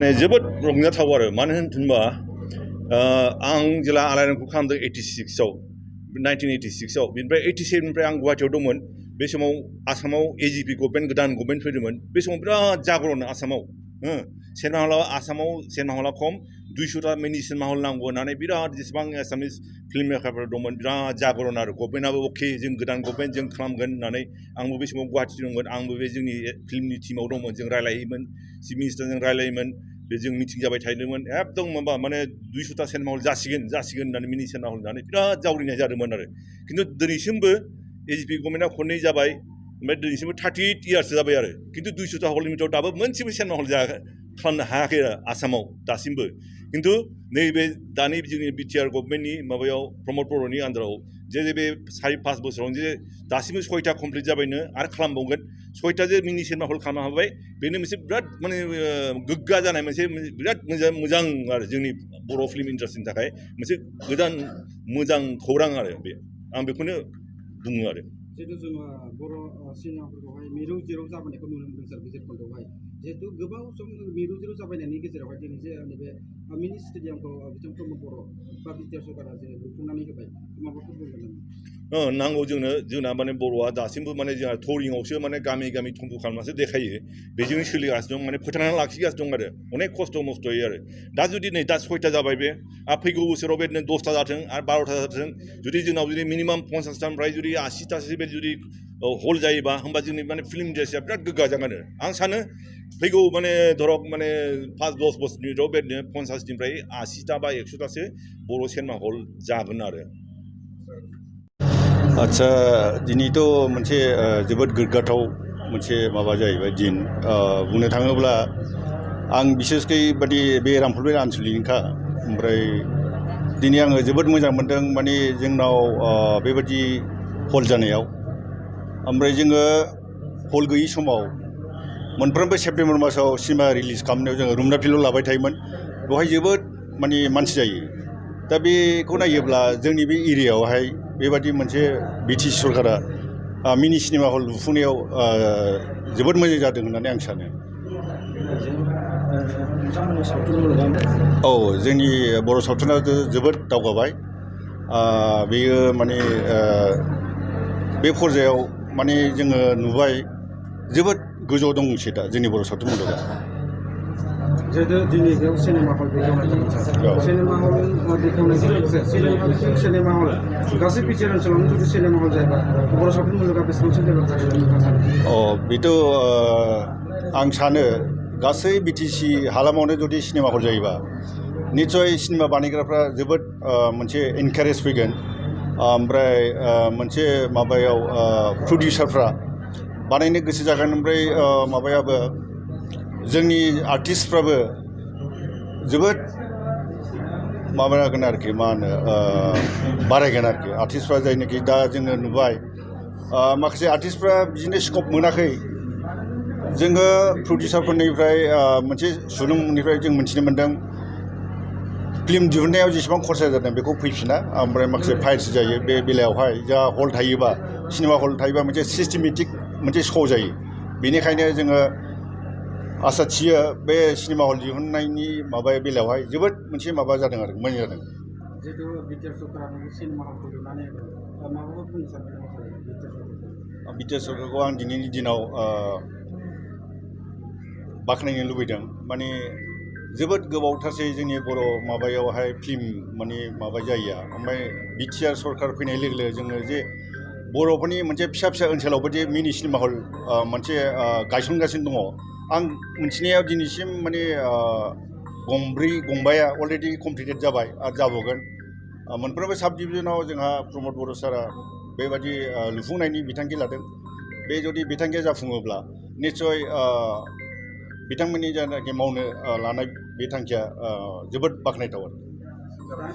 जोबोद रंजाथाव आरो मानो होनबा आं जेला आलायारनखौ खालामदों 86 आव 1986 आव बेनिफ्राय 87 निफ्राय आं गुवाहाटीयाव दंमोन बे समाव आसामाव एजिपि गभर्नमेन्ट गोदान गभर्नमेन्ट फैदोंमोन बे समाव बिराद जागरन आसामाव सिनेमा हला आसामाव सिनेमा हला खम 200टा मिनि सिनेमा हल नांगौ होननानै बिराद जेसेबां एसामिस फिल्म मेकारफोर दंमोन बिराद जागरन आरो गभर्नमेन्टआबो अके जों गोदान गभर्नमेन्ट जों खालामगोन होननानै आंबो बे समाव गुवाहाटी दंमोन आंबो बे जोंनि फिल्मनि टीमाव दंमोन जों रायलायोमोन चिफ मिनिस्टारजों रायलायोमोन बे जों मिटिं जाबाय थादोंमोन एकदम माबा माने 200टा सिनेमा हल जासिगोन होननानै मिनि सिनेमा हल होननानै बिराद जावरिनाय जादोंमोन आरो खिन्थु दिनैसिमबो एजिपि गभर्नमेन्टआ खननै जाबाय ओमफ्राय दिनैसिमबो 38 इयार्ससो जाबाय आरो खिन्थु 200टा हलनि मिटाव दाबो मोनसेबो सिनेमा हल खालामनो हायाखै आरो आसामाव दासिमबो खिन्थु नैबे दानि जोंनि बिटिआर गभर्नमेन्टनि माबायाव प्रमद बर'नि आन्दाराव जे बे 4-5 बोसोरावनो जे दासिमबो 6टा कमप्लिट जाबायनो आरो खालामबावगोन 6टा जे मिनि सिनेमा हल खालामनो हाबाय बेनो मोनसे बिराद माने गोग्गा जानाय मोनसे बिराद मोजां आरो जोंनि बर' फिल्म इन्डास्ट्रिनि थाखाय मोनसे गोदान मोजां खौरां आरो बे आं बेखौनो बुङो आरो जिहेतु जोङो बर' सिनेमाफोरखौहाय मिरु जिरु जाबोनायखौ नुनो मोनदों सार गेजेर खन्दआवहाय जिहेतु गोबाव सम मिरु जिरु जाबायनायनि गेजेरावहाय दिनै जे नैबे मिनि स्टेडियामखौ बिथां प्रमद बर' बा बिटिआर सरकारा जे लुफुंनानै होबाय माबाफोर बुंगोन नामा? नांगौ जोंना माने बर'आ दासिमबो माने जोंहा टरिंआवसो माने गामि थुम्बु खालामनासो देखायो बेजोंनो सोलिगासिनो दं माने फोथांनानै लाखिगासिनो दं आरो अनेक खस्थ' मस्थ'यै आरो दा जुदि नै दा 6टा जाबाय बे फैगौ बोसोराव बेदिनो 10टा जाथों आरो 12टा जाथों जुदि जोंनाव जुदि मिनिमाम 50टानिफ्राय जुदि 80टासो बे जुदि हल जायोबा होमबा जोंनि माने फिल्म इन्डास्ट्रिया बिराद गोग्गा जागोन आरो आं सानो फैगौ माने धरक माने 5-10 बोसोरनि गेजेराव बेदिनो 50निफ्राय 80टा बा 100टासो बर' सिनेमा हल जागोन आरो आच्छा दिनैथ' मोनसे जोबोद गोग्गाथाव मोनसे माबा जाहैबाय दिन बुंनो थाङोब्ला आं बिसेसकै बादि बे रामफलबिल आनसलिकनिखा ओमफ्राय दिनै आङो जोबोद मोजां मोनदों माने जोंनाव बेबायदि हल जानायाव ओमफ्राय जोङो हल गैयै समाव मोनफ्रोमबो सेप्तेम्बर मासाव सिनेमा रिलिज खालामनायाव जोङो रुमना फिल्डआव लाबाय थायोमोन बेवहाय जोबोद माने मानसि जायो दा बेखौ नायोब्ला जोंनि बे एरियायावहाय बेबादि मोनसे बिटिसि सरकारा मिनि सिनेमा हल लुफुंनायाव जोबोद मोजां जादों होननानै आं सानो औ जोंनि बर' सावथुना जोबोद दावगाबाय बेयो माने बे पर्यायाव माने जोङो नुबाय जोबोद गोजौआव दंसै दा जोंनि बर' सावथुन मुलुगा जिहेतु दिनै बेयाव सिनेमा हल बेखेवनाय जादों सिनेमा हल बेखेवनायजों लोगोसे सिनेमा हल गासै बिटिआर ओनसोलावनो जुदि सिनेमा हल जायोबा बर' सावथुन मुलुगा बेसेबांसो डेभेलप जागोन बेथ' आं सानो गासै बिटिसि हालामावनो जुदि सिनेमा हल जायोबा निस्सय सिनेमा बानायग्राफ्रा जोबोद मोनसे एनकारेज फैगोन ओमफ्राय मोनसे माबायाव प्रडिउसारफ्रा बानायनो गोसो जागोन ओमफ्राय माबायाबो जोंनि आर्टिस्टफ्राबो जोबोद माबा जागोन आरोखि मा होनो बारायगोन आरोखि आर्टिस्टफ्रा जायनाखि दा जोङो नुबाय माखासे आर्टिस्टफ्रा बिदिनो स्कप मोनाखै जोङो प्रडिउसारफोरनिफ्राय मोनसे सुलुंनिफ्राय जों मिथिनो मोन्दों फिल्म दिहुननायाव जेसेबां खरसा जादों बेखौ फैफिना ओमफ्राय माखासे फाइल्स जायो बे बेलायावहाय जा हल थायोबा सिनेमा हल थायोबा मोनसे सिस्टेमेटिक मोनसे श' जायो बेनिखायनो जोङो आसा थियो बे सिनेमा हल दिहुननायनि माबा बेलायावहाय जोबोद मोनसे माबा जादों आरो मोजां जादों जिहेतु बिटिआर सरकारा सिनेमा हलखौ लुनानै माबाफोर बुंनो सानदों बिटिआर सरकारखौ आं दिनैनि दिनाव बाख्नायनो लुबैदों माने जोबोद गोबावथारसै जोंनि बर' माबायावहाय फिल्म माने माबा जायैया ओमफ्राय बिटिआर सरकार फैनाय लोगो लोगो जोङो जे बर'फोरनि मोनसे फिसा ओनसोलावबो जे मिनि सिनेमा हल मोनसे गायसनगासिनो दङ आं मिथिनायाव दिनैसिम माने गंबाया अलरेडि कमप्लिटेड जाबाय आरो जाबावगोन मोनफ्रोमबो साब डिभिजनाव जोंहा प्रमद बर' सारा बेबादि लुफुंनायनि बिथांखि लादों बे जुदि बिथांखिया जाफुङोब्ला निस्सय बिथांमोननि जायनाखि मावनो लानाय बे थांखिया जोबोद बाख्नायथाव आरो